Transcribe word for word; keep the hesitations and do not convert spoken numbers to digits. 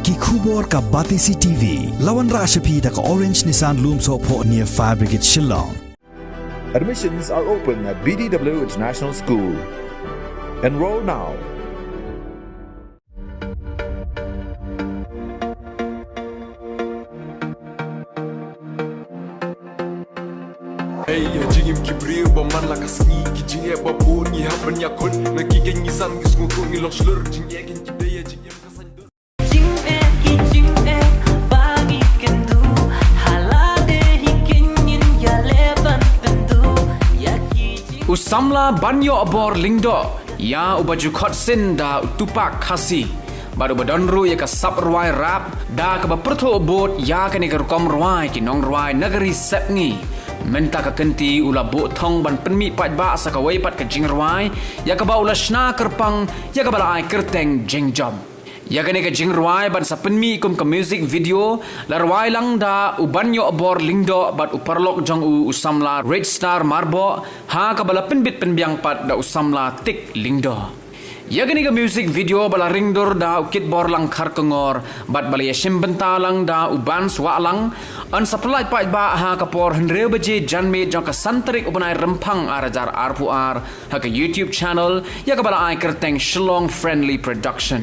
Ki khubor ka Batesi T V. La wanrah sha phi da ka Orange Nissan Lumsohphoh near Fire Brigade Shillong. Admissions are open at B D W International School. Enroll now. Hey, ha jingim ki briew ba man la ka sngi, ki jingeh ba bun ngi hap ban ïakhun, na ki keng ngi san ki sngewthuh ngi long shlur, jingeh kin ki dei ha jingim ka saiñdur. Jingeh ki jingeh ba ngi kynduh, ha lade hi kin ngin ïaleh ban pynduh ïa ki jing- U samla Banïohbor Lyngdoh, ïa uba ju khot sien da u Tupac Khasi, bad uba don ruh ïa ka sap rwai rap, da kaba pyrthuh bud ïa kane ka rukom rwai ki nongrwai na ka ri Sepngi. Mynta ka kynti u la buh thong ban pynmih paidbah sa kawei pat ka jingrwai, ïa kaba u la shna kyrpang, ïa kaba la ai kyrteng Jingjop. Ïa kane ka jingrwai ban sa pynmih kum ka music video, la rwai lang da u Banïohbor Lyngdoh bad u paralok jong u, u samla Red Star Marboh, ha kaba la pynbit pynbiang pat da u samla Tik Lyngdoh. Ïa kane ka music video ba la ring dur da u Kitborlang Kharkongor, bad ba la ïashim bynta lang da u Bans Wahlang, yn sa pynlait paidbah ha ka por hynriew baje janmiet jong ka san tarik u bnai Rymphang ar hajar arphew ar, ha ka YouTube channel, ïa kaba la ai kyrteng Shillong Friendly Production.